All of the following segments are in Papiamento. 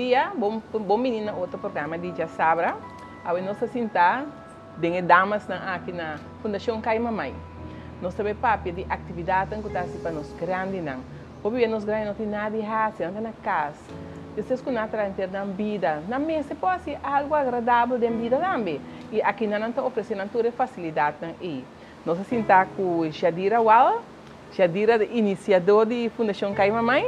dia, bon bon bini na otro programa di Djasabra. Awe nos ta sinta den e damasnan aki na Fundashon Kai Mamai. Nos ta bay papia di aktividatnan ku ta hasi pa nos grandinan. Hopi bia nos grandi no tin nada di hasi, nan ta na kas. Despues ku nan a traha henter nan bida, nan mester por hasi algu agradabel den bida tambe. I akinan nan ta ofresé nan tur e fasilidatnan ei. Nos a sinta ku Jadira Wal. Jadira ta inisiadó di Fundashon Kai Mamai.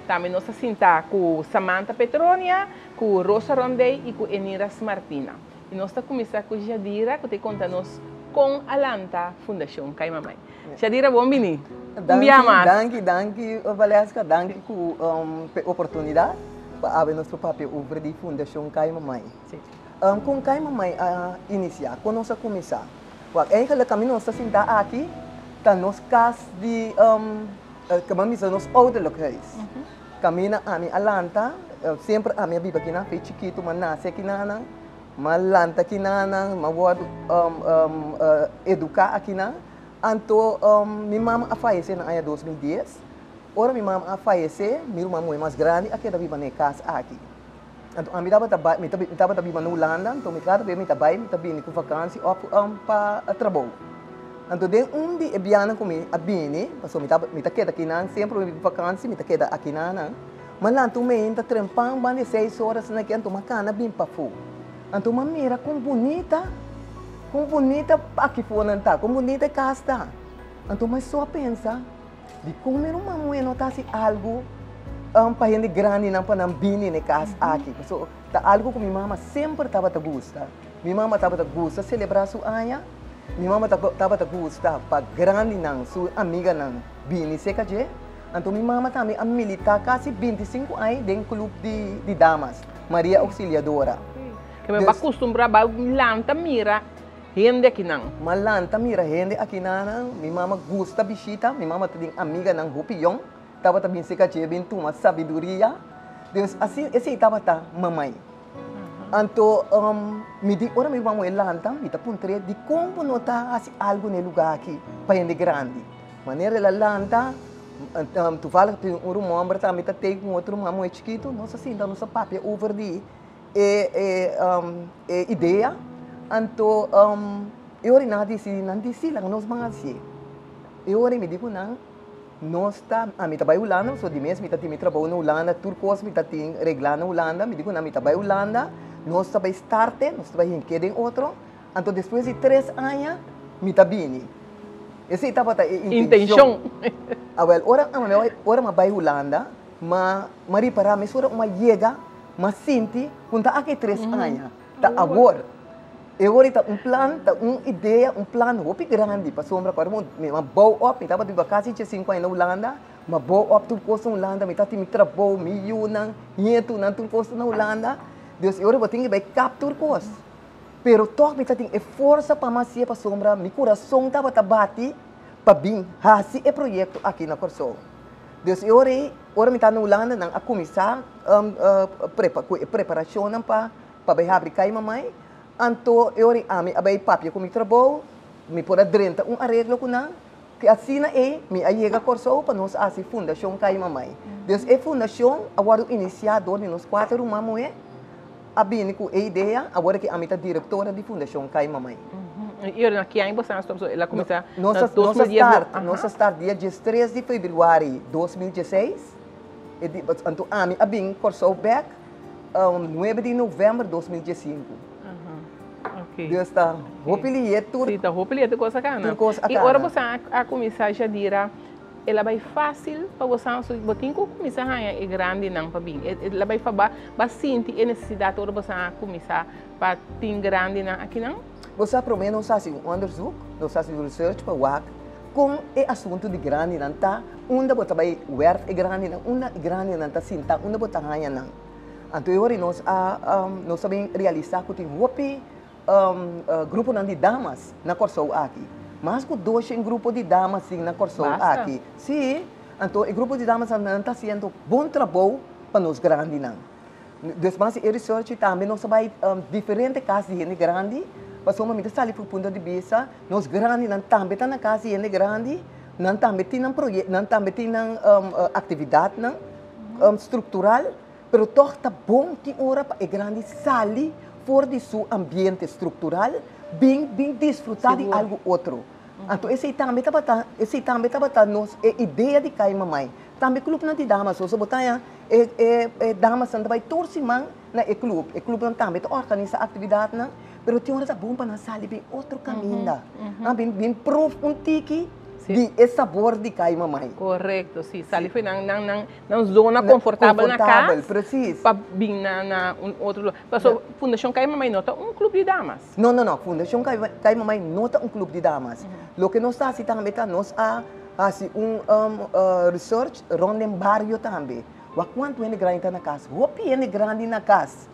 Tambe nos a sinta ku Samantha Petronia, ku Rosa Rondey i ku Eniras Martina. I nos ta kuminsá ku Jadira ku ta konta nos kon a lanta Fundashon Kai Mamai. Jadira bon bini. Un bia mas. Danki, danki Valeska, danki ku p'e oportunidat pa awe nos por papia over di Fundashon Kai Mamai. Kon Kai Mamai a inisiá? Kon nos a kuminsá? Wak, eigenlijk kaminda nos ta sintá aki ta nos kas di, kaba mi bisa nos ouderlijk huis. Kaminda ami a lanta, semper ami a biba akinan, fe chikitu mi a nase akinanan, mi a lanta akinanan, mi a wòrdu eduká akinan. Anto mi mama a fayesé na aña 2010. Ora mi mama a fayesé, mi ruman muhé mas grandi a keda biba na e kas aki. Anto ami tabata bai, mi tabata biba na Hulanda, anto mi kada bes mi ta bai, mi ta bini ku vakansi òf pa trabou. Anto den un di e bianan ku mi a bini, pasobra mi tabata, mi ta keda akinan, semper mi bin vakansi mi ta keda akinanan, mi a lanta un meinta trempan banda e seis ora asina aki, anto mi a kana bin pafó. Anto mi a mira kon bunita, kon bunita akifó nan ta, kon bunita e kas ta. Anto mi so a pensa. Dikon mi ruman muhé no ta hasi algu pa hende grandinan pa nan bini na e kas aki? Pasobra ta algu ku mi mama semper tabata gusta. Mi mama tabata gusta selebrá su aña, mi mama tabata gusta pa grandinan, su amiganan bini serka dje. Anto mi mama tambe a militá kasi 25 aña den klup di damas, Maria Auxiliadora. Ke mi bo a kustumbrá bo a lanta mira Hende akinan. M'a lanta mira hende akinanan, mi mama gusta bishita, mi mama ta den amiganan hopi yòn, tabata bin serka dje bin tuma sabiduria. Dus asina esei tabata mamai. Anto mi di ora mi ruman muhé lanta mi ta puntr'é dikon bo no ta hasi algu na e lugá aki pa hende grandi. Manera el a lanta, toevallig tin un ruman hòmber tambe ta tei ku un otro ruman muhé chikitu, nos a sinta nos a papia over di e idea, anto e ora nan a dicidi, nan di si, laga nos ban hacié. E ora mi di cu nan, nos ta, ami ta bay Hulanda, pasobra di mes mi ta tin mi trabou na Hulanda, tur cos mi ta tin regla na Hulanda, mi di cu nan mi ta bay Hulanda, nos ta bay starte, nos ta bay hink'é den otro, anto despues di tres aña mi ta bini. Esey tabata e intencion. Awel, ora ora mi a bay Hulanda, mi a ripara mesora mi a yega. M'a sinti ku ta aki tres aña, ta awor. E ora ta un plan, ta un idea, un plan hopi grandi pasobra ku ora mi a bou op, mi tabata biba kasi diesinku aña na Hulanda, mi a bou op tur kos na Hulanda, mi tabatin mi trabou, mi yunan, nietunan, tur kos na Hulanda. Dus e ora bo tin ku bai kap tur kos. Pero tòg mi tabatin e forsa pa mi hasié pasobra mi kurason tabata bati pa bin hasi e proyekto aki na Kòrsou. Dus e ora ei, ora mi ta na Hulanda, nan a kuminsá ku e preparashonnan pa pa bai habri kai mamai. Anto e ora ei ami a bai papia ku mi trabou, mi por a drenta un areglo ku nan, ku asina ei mi a yega Kòrsou pa nos hasi Fundashon Kai Mamai. Dus e fundashon a wòrdu inisiá dor di nos kuater ruman muhé. A bini ku e idea, awor ki ami ta direktora di Fundashon Kai Mamai. I ora na ki aña boso a stop? So el a kuminsá na 2010? Nos a start dia 13 di febrüari 2016. Anto ami a bin Kòrsou bèk 9 di novèmber 2015. Dus ta hopi lihe tur. Si, ta hopi lihe tur kos a kana. I ora boso a kuminsá Jadira, El a bai fásil pa bo sa, bo tin ku kuminsá haña e grandinan pa bin. El a bai fa ba ba sinti e nesesidat ora bo sa kuminsá pa tin grandinan akinan? Bo sa promé nos hasi un onderzoek, nos hasi un research pa wak kon e asuntu di grandinan ta, unda bo ta bai wèrf e grandinan, unda e grandinan ta sinta, unda bo ta haña nan. Anto e ora nos a nos a bin realisá ku tin hopi Gruponan di damas na Kòrsou aki. Mas ku doshen grupo di damas tin na Kòrsou aki. Sí, anto e grupo di damas nan ta hasiendo bon trabou pa nos grandinan. Dus mas di e research tambe nos a bai diferente kas di hende grandi, pasobra mi ta sali for punto di bista nos grandinan tambe ta na kas di hende grandi, nan tambe tin nan proye, nan tambe tin nan aktividatnan struktural. Pero toch ta bon tin ora pa e grandi sali for di su ambiente structural, bin disfruta di algo otro. Anto esey tambe tabata, esey tambe tabata nos e idea di Kai Mamai. Tambe clubnan di damas, so bo ta haña e e e damasnan ta bay tur siman na e club. E clubnan tambe ta organisa actividadnan, pero tin ora ta bon pa nan sali bin otro caminda. Nan bin bin proef un tiki di e sabor di Kai Mamai. Correcto, si. Sali fo'i nan nan nan nan zona confortabel na cas. Confortabel, precies. Pa bin na na un otro lugar. Paso Fundacion Kai Mamai no ta un club di damas. No, no, no. Fundacion Kai Mamai no ta un club di damas. Loke nos ta haci tambe ta nos a haci un research rond den bario tambe. Wak cuanto hende grandi ta na cas. Hopi hende grandi na cas.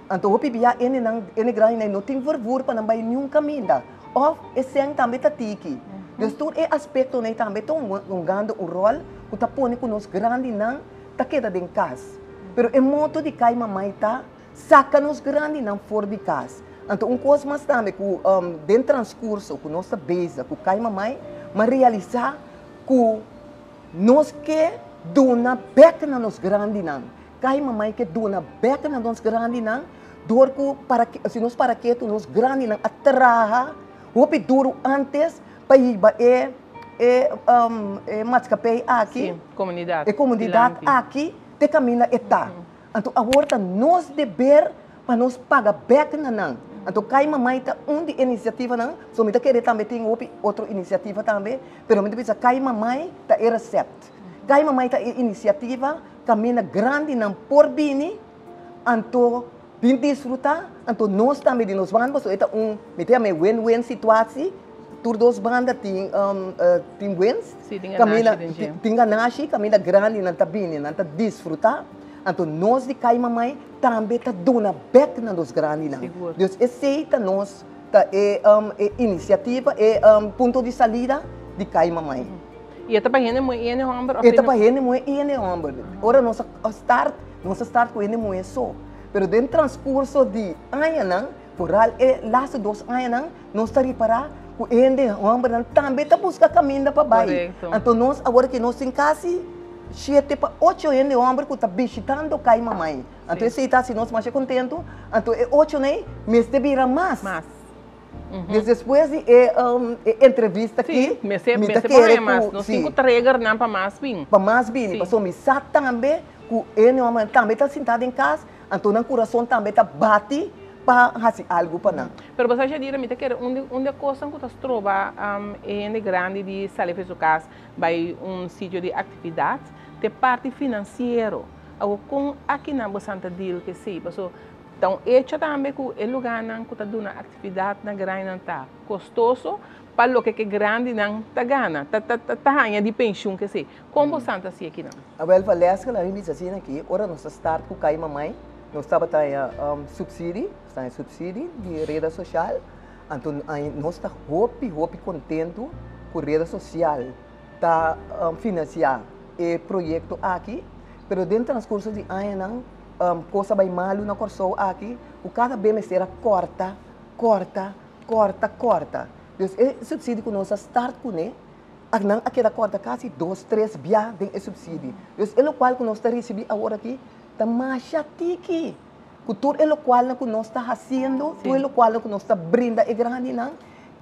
Anto hopi bia hendenan, hende grandinan no tin vervoer pa nan bay niun caminda. Of e cen tambe ta tiki. Dus tur e aspectonan tambe ta hungando un rol cu ta pone cu nos grandinan ta keda den cas. Pero e moto di Kai Mamai ta saca nos grandinan for di cas. Anto un cos mas tambe cu den transcurso cu nos ta bezig cu Kai Mamai, m'a realisa cu nos ke duna bek na nos grandinan. Kai Mamai ke duna bek na nos grandinan door cu para si nos para ketu nos grandinan a traha hopi duro antes pa hiba e e e maatschappij aki, Sí, comunidad e comunidad dilanti. aki te caminda e ta. Anto awor ta nos deber pa nos paga bek na nan. Anto Kai Mamai ta un di e iniciativanan, so mi ta kere tambe tin hopi otro iniciativa tambe, pero mi ta bisa Kai Mamai ta e recept. Kai Mamai ta e iniciativa caminda grandinan por bini, anto bin disfruta, anto nos tambe di nos banda, pasobra e ta un, mi ta yama e win-win situatie, tur dos banda tin tin wins, Sí, tin ganashi caminda den dje. tin ganashi, caminda grandinan ta bini, nan ta disfruta, anto nos di Kai Mamai tambe ta duna bek na nos grandinan. Sigur. Dus esey ta nos, ta e e iniciativa, e punto di salida di Kai Mamai. I e ta pa hende muhé i hende hòmber òf E ta pa hende muhé i hende hòmber. Ora nos a start, nos a start ku hende muhé so. Pero den transkurso di añanan, foral e laatste dos añanan, nos ta ripará ku e hende hòmbernan tambe ta buska kaminda pa bai. Korekto. Anto nos awor ki nos tin kasi shete pa ocho hende hòmber ku ta bishitando Kai Mamai. Anto esei ta hasi nos masha kontentu. Anto e ochonan ei mester bira mas. Mas. Des despues di e e entrevista aki, Sí, mester mi ta mester kere pone mas. ku Nos sí. tin ku trigger nan pa mas bin. Pa mas bini, Sí. pasobra mi sa tambe ku e hòmbernan tambe ta sintá den kas, anto nan kurason tambe ta bati pa hasi algu pa nan. Pero bo sa Jadira, mi ta kere un di un di e kosnan ku ta stroba e hende grandi di sali for su kas bai un sitio di aktividat, ta e parti finansiero. Awor kon akinan bo san ta deal ku esei? Pasobra Ta un echo tambe ku e lugánan ku ta duna aktividatnan grandinan ta kostoso pa loke ku e grandinan ta gana, ta ta haña di penshun kesei. Kon bo san ta hasi akinan? Awel Valeska, laga mi bisa asina aki, ora nos ta start ku Kai Mamai, nos tabata haña supsidi, nos ta haña supsidi di Reda Sosial, anto nos ta hopi hopi kontentu ku Reda Sosial ta finansiá e proyekto aki, pero den transkurso di añanan, Kos a bai malu na Kòrsou aki ku kada be mester a kòrta, kòrta, kòrta, kòrta. Dus e supsidi ku nos a start kuné, a nan a keda kòrta kasi dos, tres bia den e supsidi. Dus e lokual ku nos ta risibí awor aki ta masha tiki. Ku tur e lokualnan ku nos ta hasiendo, tur e lokualnan ku nos ta brinda e grandinan,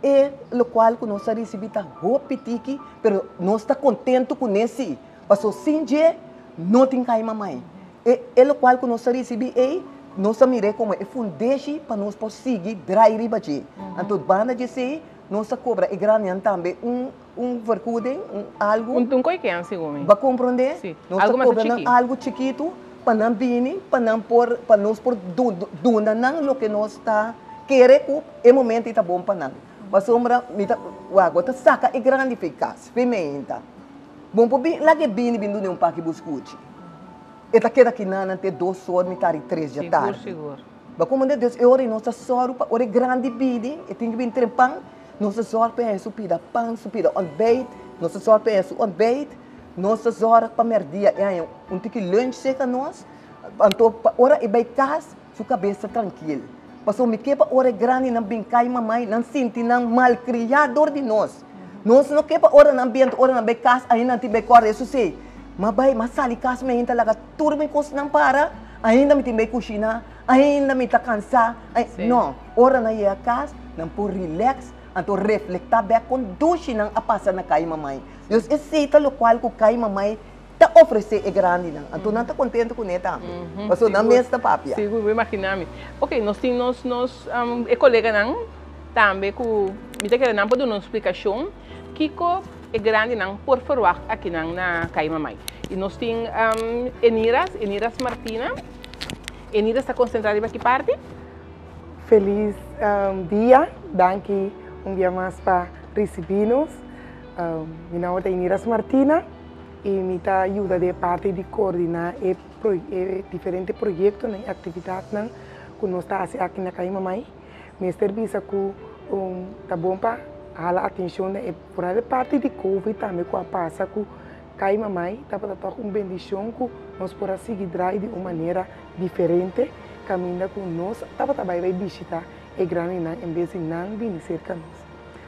e lokual ku nos ta risibí ta hopi tiki, pero nos ta kontentu kuné sí. Paso sin dje no tin kai mamai. E e lokual ku nos ta risibí ei, nos ta mir'é komo e fundeshi pa nos por sigui drai riba dje. Anto banda dje esei, nos ta kobra e grandinan tambe un un vergoeding, un algu. Un un koi ken segun mi. Bo a komprondé? Sí. Nos ta Algu mas kobra nan chikí. algu chikitu pa nan bini, pa nan por, pa nos por du duna nan loke nos ta kere ku e momento ei ta bon pa nan. Pasobra mi ta, wak, bo ta saka e grandi fe kas, fe meinta. Bon por bin, laga e bini bin duna un paki buskuchi. E ta keda kinanan te dos or, mitar i tres dja Sigur, tardi. sigur. Bo komprende? Dus e ora ei nos ta sòru pa ora e grandi bini, e tin ku bin tren pan, nos ta sòru pa e haña su pida pan, su pida ontbijt, nos ta sòru pa e haña su ontbijt, nos ta sòru pa mèrdia e haña un tiki lunch serka nos, anto pa ora e bai kas, su kabes ta trankil. Pasobra mi ke pa ora e grandinan bin kai mamai, nan sinti nan malkriá dor di nos. Nos no ke pa ora nan bin, anto ora nan bai kas, ainda nan tin bai kòrda. Esun si, m'a bai, m'a sali kas, mi ainda ta laga tur mi kosnan para. Ainda mi tin bay cushina, ainda mi ta cansa. No, ora nan yega cas, nan por relax, anto reflecta bek con dushi nan a pasa na Kai Mamai. Dus esey ta locual cu Kai Mamai ta ofrece e grandinan. Anto nan ta contento cune tambe, pasobra nan mes ta papia. Sigur, bo imagina mi. Ok, nos tin nos nos e coleganan tambe cu mi ta kere nan por duna un splicacion kico e grandinan por verwacht akinan na Kai Mamai. Y nos tin Eniras, Eniras Martina. Eniras ta concentra riba ki parti? Feliz dia, danki un bia mas pa ricibi nos. Mi nomber ta Eniras Martina y mi ta yuda den e parti di coordina e diferente proyectonan y actividadnan cu nos ta haci aki na Kai Mamai. Mester bisa cu ta bon pa hala atencion na e vooral e parti di covid tambe cu a pasa cu Kai Mamai tabata toch un bendicion cu nos por a sigui draai di un manera diferente caminda cu nos tabata bay bay bishita e grandinan en bes di nan bini cerca nos.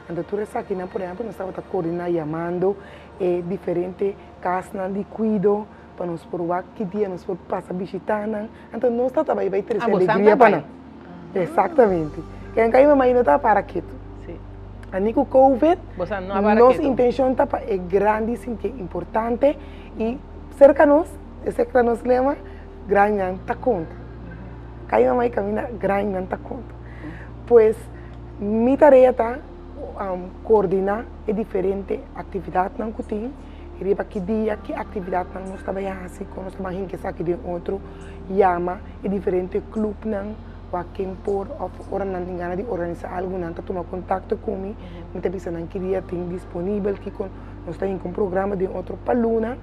Anto tur esakinan por ehempel nos tabata coordina yamando e diferente casnan di cuido pa nos por wak ki dia nos por pasa bishita nan. Anto nos tabata bay bay trece alegria pa nan. Exactamente. Ken kai mamá no ta para ketu. Ani ku covid, nos intencion ta pa e grandi sinti importante y cerca nos, esei ta nos lema, grandinan ta konta. Kai mamá y kaminda grandinan ta konta. Pues mi tarea ta coordina e diferente actividadnan ku tin riba ki dia, ki actividadnan nos ta bay hasi, kon nos ta bay hinka esaki den otro. Yama e diferente clubnan wak ken por of ora nan tin gana di organisa algu nan ta tuma contacto cu mi, mi ta bisa nan ki dia tin disponibel, kiko nos ta hinca un programa den otro pa luna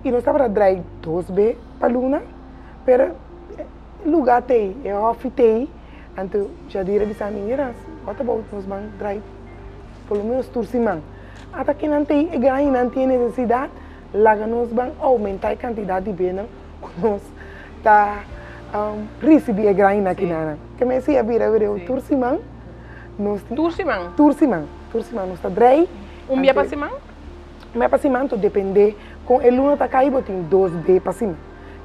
y nos tabata drai dos be pa luna pero e luga t'ey, e hofi t'ey, anto Jadira bisa mi mira what about nos ban drai por lo menos tur siman, ata kinan t'ey e grandinan tin e necesidad laga nos ban aumenta e cantidad di benan. Ku nos ta risibí e gran inakinánan. Ke men si a bira bira tur siman nos tin. Tur siman? Tur siman. Tur siman nos ta drei. Un bia pa siman? Un bia pa siman to dependé kon e luna ta kai bo tin dos be pa siman.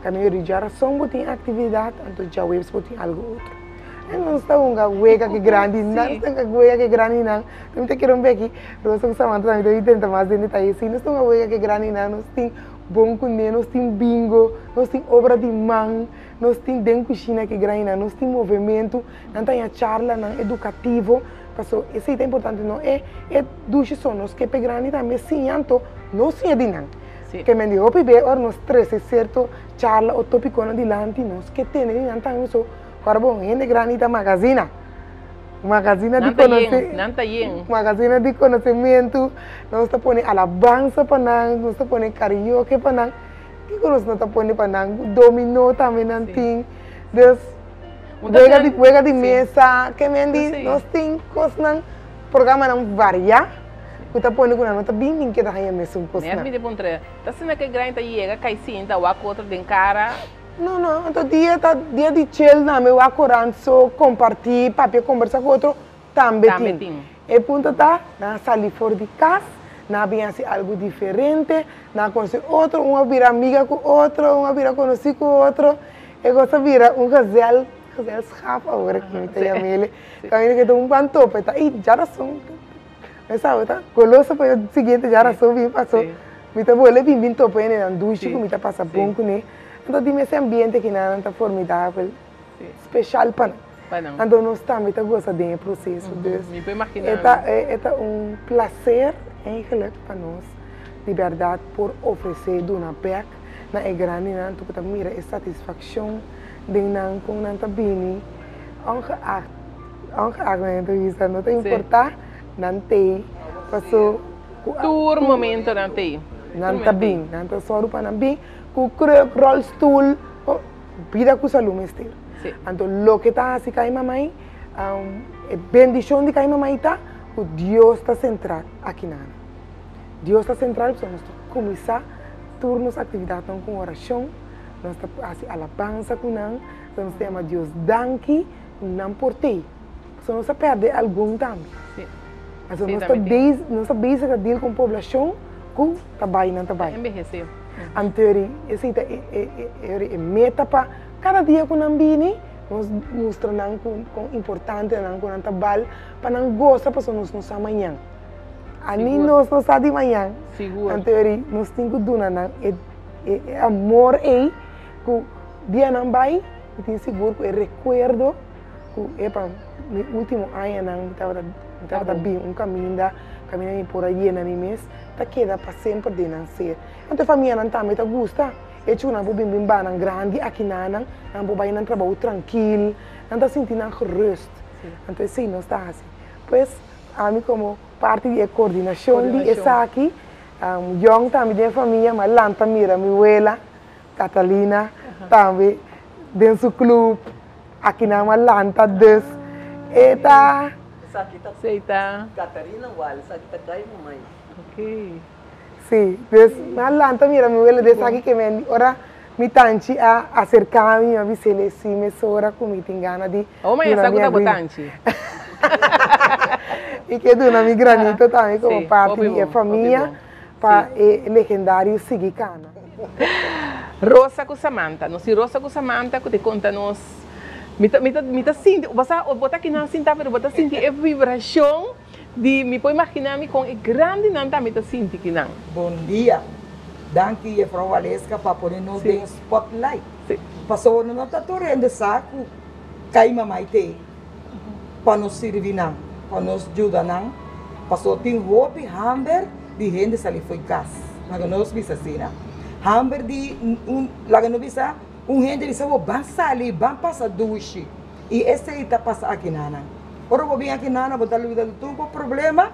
Kaminda di djarason bo tin aktividat anto djaweps bo tin algu otro. En nos ta hunga wega ke grandinan, nos ta hunga wega ke grandinan. Mi ta kere un beki Rosa ku Samantha tambe ta intenta mas den detaye. Si nos ta hunga wega ke grandinan nos tin. Bon kuné, nos tin bingo, nos tin obra di man, nos tin den kushina ki graina, nos tin movementu, nan ta haña charlanan edukativo, paso esei ta importante no e e dushi so, nos ke p'e grandi tambe siña anto nos siña di nan. Ke men di hopi be ora nos trese sierto charla o topikonan dilanti nos ke tene di nan tambe so ora bon hende grandi ta magazina. Magazina di konosementu. Nan ta yen. Magazina di konosementu. Nos ta pone alabansa pa nan, nos ta pone karaoke pa nan. Kiko nos no ta pone pa nan? Dominó tambe nan tin. Dus, wega di, wega di mesa. Ke men di, nos tin kosnan, programanan variá ku ta pone ku nan no ta bin bin keda haña mesun kosnan. Nèt mi ta puntra, ta asina ku e gran ta yega kai sinta wak otro den kara? No, no, anto dia ta dia di chill tambe, wak korant so, comparti, papia, combersa cu otro, tambe Tambe tin. tin. E punto ta, nan a sali for di cas, nan a bin haci algo diferente, nan a conoce otro, un a bira amiga cu otro, un a bira conoci cu otro, e cos a bira un gezel, gezelschap awor cu mi ta yam'ele, caminda cu e ta un pan tope, ta ey djarason. Mi sa bo ta goloso pa e siguiente djarason bin paso mi ta bole bin bin topa hende nan dushi ku mi ta pasa bon kuné. Anto di mes e ambiente kinan nan ta formidabel, special pa nan. Anto nos tambe ta gosa den e proseso. Dus e ta e ta un placer eigenlijk pa nos di bèrdat por ofresé duna bèk na e grandinan anto ku ta mira e satisfakshon den nan kon nan ta bini ongeacht Ongeacht nan entrevista no ta importa nan tei paso ku Tur momento nan tei. Nan ta bin, nan ta sòru pa nan bin ku kruk, ròlstul, bida ku salú mester. Anto loke ta hasi kai mamai, e bendishon di kai mamai ta ku Dios ta sentral aki nan. Dios ta sentral pasobra nos ta kuminsá tur nos aktividatnan ku orashon, nos ta hasi alabansa ku nan, nos ta yama Dios danki. Nan por tei. Pasobra nos a pèrdè algun tambe. Pasobra nos ta base, nos ta bezig ta deal ku un poblashon ku ta bai, nan ta bai. Ta enbehesé. Anto esei ta e meta pa Kada dia ku nan bini, nos mustra nan ku kon importante nan ku nan ta bal pa nan gosa pasobra nos no sa mañan. Ani nos no sa di mañan. Sigur. Anto eri nos tin ku duna nan e e amor ei ku dia nan bai mi tin sigur ku e rekuerdo ku epa mi ultimo añanan mi tabata mi tabata bin un kaminda kaminda mi por a yena mi mes ta keda pa semper den nan ser. Anto e famianan tambe ta gusta. E chunan por bin bin banan grandi aki nanan, nan por bai nan trabou trankil, nan ta sinti nan gerust. Anto esei nos ta hasi. Pues, ami komo parti di e koordinashon di esaki, yòn tambe den e famia, mi a lanta mira mi wela, Catalina, tambe den su club, aki nan mi a lanta, dus e ta. Esaki ta Catarina Wal, esaki ta Kai Mamai. Sí, dus mi a lanta mira mi wela des aki ke men ora mi tanchi a aserká mi, mi a bis'é sí mesora ku mi tin gana di Oh, ma duna sa ku mi ta bo agüita. tanchi. I ke duna mi granito tambe komo Sí, parti hopi di e bon, hopi famia bon. pa Sí. e legendario sigui kana. Rosa ku Samantha, nos tin Rosa ku Samantha ku ta konta nos, mi ta mi ta mi ta sinti, bo sa bo ta kinan sintá pero bo ta sinti e vibrashon Di mi por imagina mi con e grandinan tambe ta sinti kinan. Bon dia. Danki Jefrouw Waleska pa pone nos den spotlight. Pasobra no ta tur hende sa ku kai mamai te pa nos sirbi nan, pa nos juda nan. Pasobra tin hopi hamber di hende sali fo'i kas. Laga nos bisa asina. Hamber di un, laga nos bisa un hende bisa bo ban sali, ban pasa dushi. I esei ta pasa akinanan. Ora bo bin akinanan bo ta lubida di tur bo problema,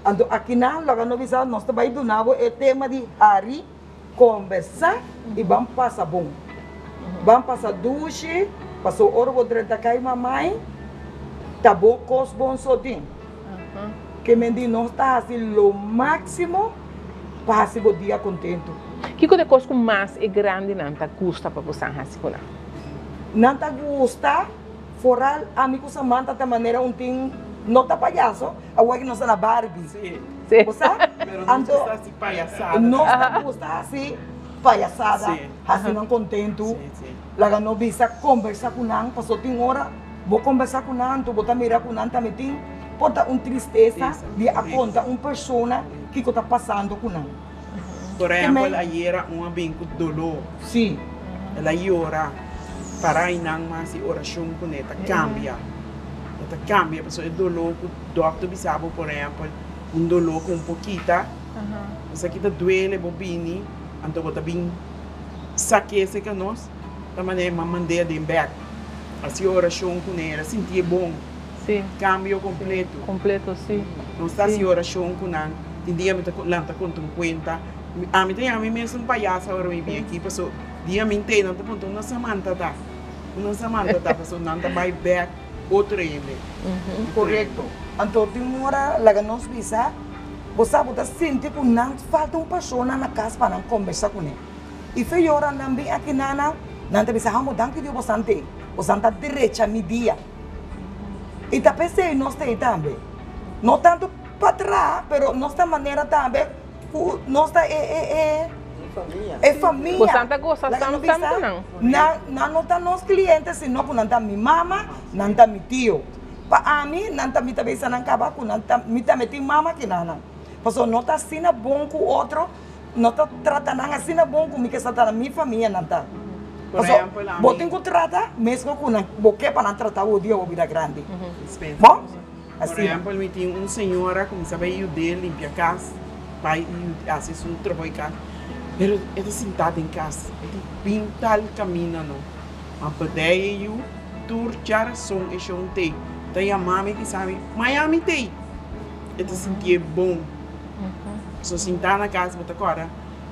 anto akinan loke no bisa nos ta bai duna bo e tema di hari, kombersá i ban pasa bon. Ban pasa dushi, pasobra ora bo drenta kai mamai ta bo kos bon so tin. Ke men di nos ta hasi lo máksimo pa hasi bo dia kontentu. Kiko ta e kos ku mas e grandinan ta gusta pa bosan hasi ku nan? Nan ta gusta, foral ami ku Samantha ta manera un tin no ta payaso, awor ki nos ta na Barbie. Bo sa? Pero nos gusta hasi payasada. Nos ta gusta hasi payasada, hasi nan kontentu, laga no bisa kombersa ku nan, pasobra tin ora bo kombersa ku nan anto bo ta mira ku nan tambe tin por ta un tristesa di a konta un persona kiko ta pasando ku nan. Por ehempel ayera un a bin ku doló. Sí. El a yora. Para einan mas e orashon kuné ta kambia. E ta kambia pasobra e doló ku dòkter bisa bo por ehempel un doló ku un por kita, esaki ta duele bo bini anto bo ta bin sak'é serka nos ta manera e mand'é aden bèk. Hasi orashon kuné el a sintié bon. Kambio kompleto. Kompleto, sí. Nos ta hasi orashon ku nan. Tin dia mi ta lanta konta un kuenta. Ami ta yama mi mes un payasa ora mi bin aki paso dia mi ntei nan ta puntra unda Samantha ta? Unda Samantha ta? Paso nan ta bai bek otro hende. Korekto. Anto tin un ora laga nos bisa, bo sa bo ta sinti ku nan falta un persona na kas pa nan kombersa kuné. I fe ora nan bin aki nan, nan ta bisa, Hamo, danki Dios bo san tei. Bo san ta drecha mi dia. I ta p'esei nos ta ei tambe. No tantu pa traha, pero nos ta manera tambe ku nos ta e e e e famia. Bosan ta gosa Laga sam nos sam bisa, ku nan. Nan nan no ta nos kliente, sino ku nan ta mi mama, nan ta mi tio. Pa ami, nan ta mi ta bisa nan kaba ku nan ta mi tambe tin mama ki nan nan. Pasobra no ta asina bon ku otro. No ta trata nan asina bon ku mi ke sa trata mi famia nan ta. Por Paso ehempel, ami. bo tin ku trata mesmo ku nan bo ke pa nan trata bo dia bo bira grandi. Dispensa. Bon? Por Asina. ehempel, mi tin un señora ku mi sa bai yud'é limpia kas, bai hasi su trabou di kas, pero e ta sintá den kas, e ta bin tal kaminda no. Ma bedei e yu, tur djarason e shon t'ei, ta yama mi bisa mi, Miami t'ei! E ta sintié bon. So sintá na kas bo ta kòrda,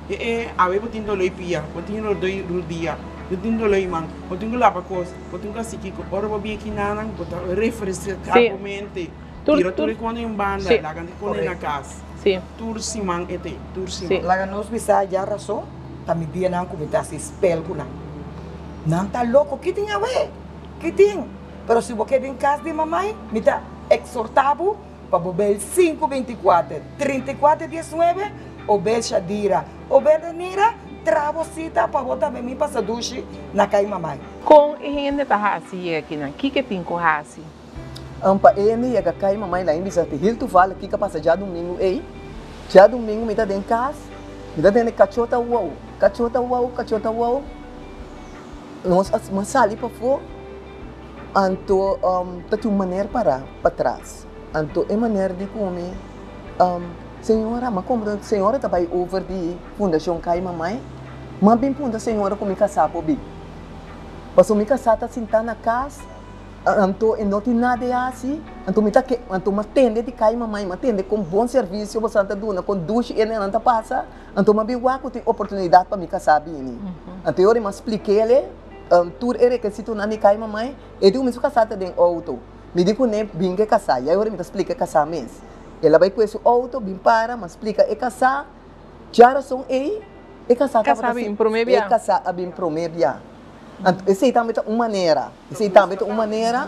e e awe bo tin doló i pia, bo tin doló i rudia, bo tin doló i man, bo tin ku laba kos, bo tin ku hasi kiko. Ora bo bin akinanan bo ta refreská bo mente, tira tur e kos den un banda, laga e kos na kas. Tur siman e te, tur siman. Laga nos bisa ya rason ta mi dianan ku mi ta hasi spel ku nan. Nan ta loko, ki tin awe? Ki tin? Pero si bo ke bin kas di mamai, mi ta eksortá bo Pa bo bel sinku 24, 34 19 o bel Shadira o bel Renira. Traha bo sita pa bo tambe mi pasa dushi na kai mamai. Kon e hende ta hasi yega kinan? Kiko e tin ku hasi? Pa e hende yega kai mamai lain bisa te heel toevallig kiko a pasa djadumingu ei. Djadumingu mi ta den kas, mi ta tende kachó ta wou, kachó ta wou, kachó ta wou. Nos a mi a sali pafó, anto ta tin un maner pará patras. Anto e maner di ku mi. Señora, m'a compra, señora ta bay over di Fundacion Cai Mamai, m'a bin puntra señora cu mi casá por bin. Pasobra mi casá ta sintá na cas, anto e no tin nada e haci, anto mi ta ke, anto m'a tende di Cai Mamai, m'a tende con bon servicio boso ta duna, con dushi e nenan ta pasa, anto m'a bin wak cu tin oportunidad pa mi casá bini. Anto e ora m'a splik'ele tur e rekesitonan di Cai Mamai, e di cu mi su casá ta den auto. Mi di cune bin ke casá, y e ora mi ta splika e casá mes. El a bai kue su outo, bin para, ma splika e kasá djarason ei, e kasá tabata bin promé bia. E kasá a bin promé bia. Anto esei tambe ta un manera, esei tambe ta un manera,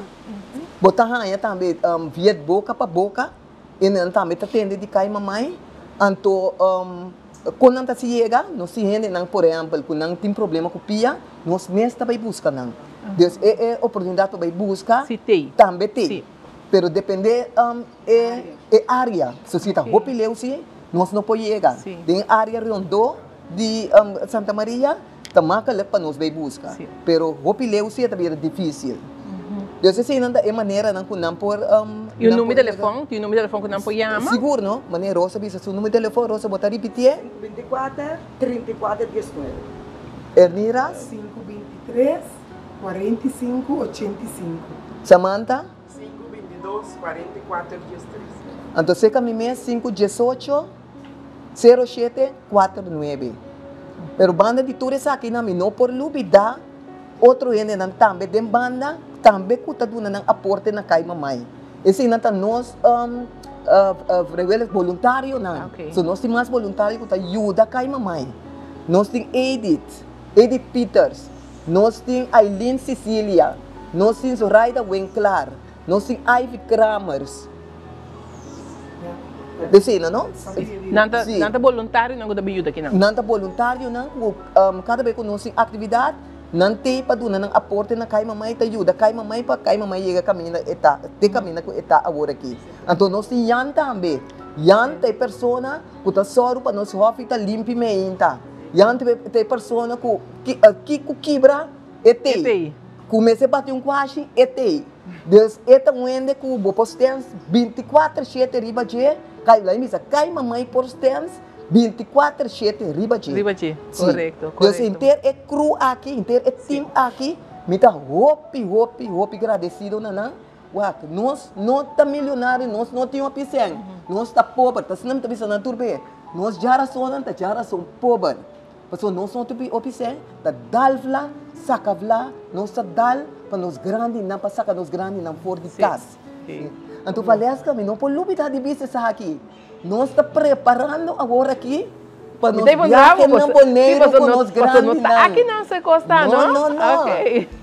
bo ta haña tambe via boka pa boka, e nan tambe ta tende di kai mamai, anto kon nan ta si yega, nos tin hendenan por ehèmpel ku nan tin problema ku pia, nos mes ta bai buska nan. Dus e e oportunidat pa bai buska tambe tei. Pero depende e e area. So si ta hopi leu si, nos no por yega. Den e area rondó di Santa Maria ta makkelijk pa nos bay buska. Pero hopi leu si e ta bira dificil. Dus eseinan ta e maneranan ku nan por I un numero di telefon? Tin un numero di telefon ku nan por yama? Sigur no. Manera Rosa bisa su numero di telefon, Rosa bo ta ripitié? 524, 34, 19. Ernira? 523, 45, 85. Samantha? Sinku bintidos, kuarenta i kuater, dies tres. Anto seka mi mes sinku diesocho, sero shete, kuater nuebe. Pero banda di tur esakinan mi no por lubida otro hendenan tambe den banda tambe ku ta duna nan aporte na kai mamai. Eseinan ta nos vrijwillig boluntarionan. So nos tin mas boluntario ku ta yuda kai mamai. Nos tin Edith, Edith Pieters. Nos tin Aileen Cecilia, nos tin Zoraida Winklaar, nos tin Ivy Kramers. Desena, no? Nan ta, nan ta boluntarionan ku ta bin yuda kinan? Nan ta boluntarionan ku kada bes ku nos tin aktividat, nan t'ei pa duna nan aporte na Kai Mamai, ta yuda Kai Mamai pa Kai Mamai yega kaminda e ta, te kaminda ku e ta awor aki. Anto nos tin Jan tambe. Jan ta e persona ku ta sòru pa nos hòfi ta limpi meinta. Jan ta e persona ku Ki ku kibra e tei. Ku mester bati un kuashi e tei. Dus e ta un hende ku bo por stens binti kuater shete riba dje. Kai la'i bisa kai mamai por stens binti kuater shete riba dje. Riba dje, korekto, korekto. Dus henter e crew aki, henter e team aki, mi ta hopi, hopi, hopi gradesido na nan. Wak, nos no ta milionario, nos no tin hopi sèn, nos ta pober. Ta asina mi ta bisa nan tur be. Nos djarasonnan ta djarason pober. Pasobra nos no ta hopi sèn, ta dal vla, saka vla, nos ta dal pa nos grandinan, pa saka nos grandinan for di kas. Anto Valeska, mi no por lubida di bisa esaki. Nos ta preparando awor aki pa nos biahe na Boneiru ku nos grandinan. No, no, no.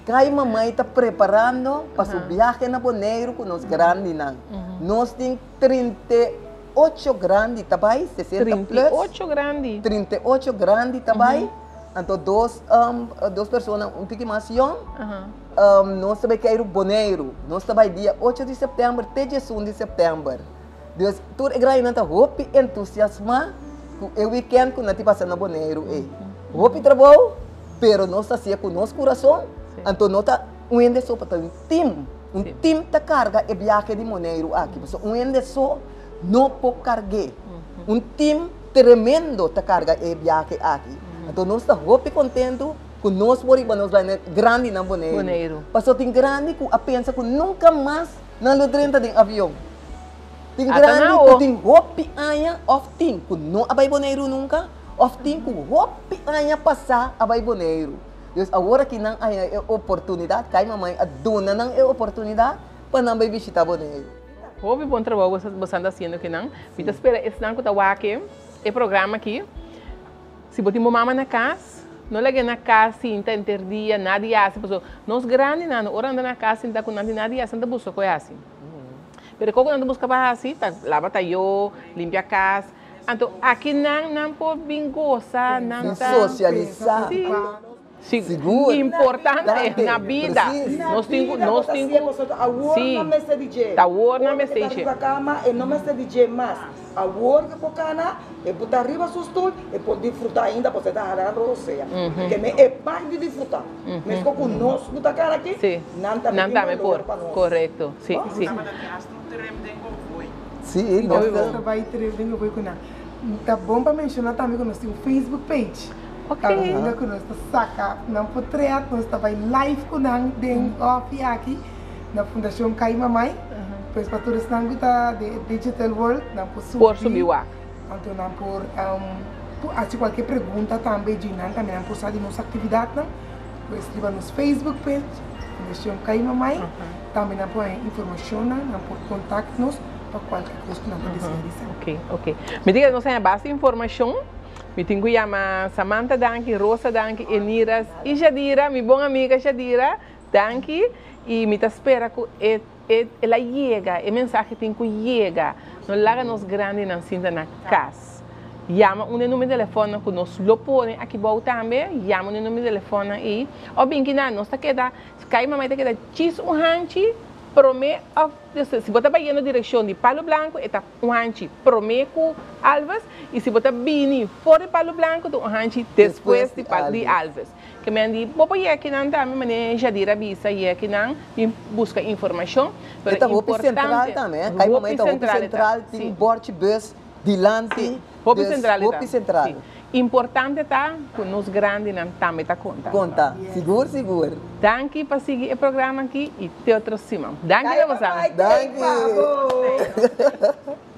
Kai Mamai ta preparando pa su biahe na Boneiru ku nos grandinan. Nos tin 38 grandi ta bai, 60 plus. 38 grandi. 38 grandi ta bai. Anto dos, dos persona un tiki mas yong. Nos ta bai keiru Boneiru. Nos ta bai dia 8 di sèptèmber te 11 di sèptèmber. Dus tur e grandinan ta hopi entusiasmá ku e wikènt ku nan tin pasa na Boneiru ei. Hopi trabou, pero nos ta hasié ku nos kurason, anto no ta un hende so, ta un tim. Un tim ta karga e biahe di Boneiru aki, pasobra un hende so no por karg'é. Un tim tremendo ta karga e biahe aki. Anto nos ta hopi kontentu ku nos por riba nos bai grandinan Boneiru. Pasobra tin grandi ku a pensa ku nunka mas nan lo drenta den avion. Tin grandi ku tin hopi aña òf tin ku no a bai Boneiru nunka òf tin ku hopi aña pasá a bai Boneiru. Dus awor aki nan a haña e oportunidat, kai mamai a duna nan e oportunidat pa nan bai bishitá Boneiru. Hopi bon trabou boso anda hasiendo kinan. Mi ta spera esnan ku ta wak e programa aki, si bo tin bo mama na kas, no lag'é na kas sinta henter dia, nada di hasi, pasobra nos grandinan ora nan ta na kas sinta ku nan tin nada di hasi, nan ta buska ku e hasi. Pero koko nan ta buska pa hasi ta laba tayó, limpia kas. Anto aki nan nan por bin gosa, nan ta sosialisá. Sí. Sí, Sigur. Importante na bida. Precies. Nos tin ku, nos tin ku. Awor Sí. no mester di dje. Ta awor no Ora mester ku dje. ta riba kama, e no mester di dje mas. Awor ku por kana, e por ta riba su stul, e por disfrutá ainda, pasobra e ta hala rosea. Ke men e mag di disfrutá. Meskos ku nos ku ta kana aki, Sí. nan tambe Nan tin tambe balor por. pa nos. Korekto. Sí, sí. Tabata tin hasta un trip den konvoi. Sí, nos Nos ta. ta bai trip den konvoi ku nan. Ta bon pa menshoná tambe ku nos tin un Facebook page. Kaminda ku nos ta saka nan potret, nos ta bai live ku nan den ofi aki na Fundashon Kai Mamai. Pues pa tur esnan ku ta den e digital world, nan por subi. Por subi wak. Anto nan por hasi kualke pregunta tambe dje nan tambe nan por sa di nos aktividatnan. Pues riba nos Facebook page, Fundashon Kai Mamai, tambe nan por haña informashonnan, nan por kontakt nos pa kualke kos ku nan ta desea di sa. Ok, ok. Mi tin ke nos haña basta informashon. Mi tin ku yama Samantha danki, Rosa danki, Eniras i Shadira, mi bon amiga Shadira, danki. I mi ta spera ku e e el a yega, e mensahe tin ku yega. No laga nos grandinan sinta na kas. Yama un e numero di telefònnan ku nos lo pone aki bou tambe, yama un e numero di telefònnan ei. Òf bin kinan, nos ta keda, Kai Mamai ta keda djis un hanchi promé òf si bo ta bayendo direkshon di Palo Blanco e ta. Un hanchi promé ku Alves i si bo ta bini for di Palu Blanku ta un hanchi despues di di Alves. Ke men di bo por yeki nan tambe manera Jadira bisa yeki nan bin buska informashon pero E ta hopi sentral importante tambe eh, kai hopi momento hopi sentral e ta sentral tin si. borchi bus dilanti Si hopi dus sentral e ta hopi sentral. si. Importante ta ku nos grandinan tambe ta konta. Konta sigur sigur. Danki pa sigui e programa aki i te otro siman. Danki Kai na boso. mamai, Danki. pa bo.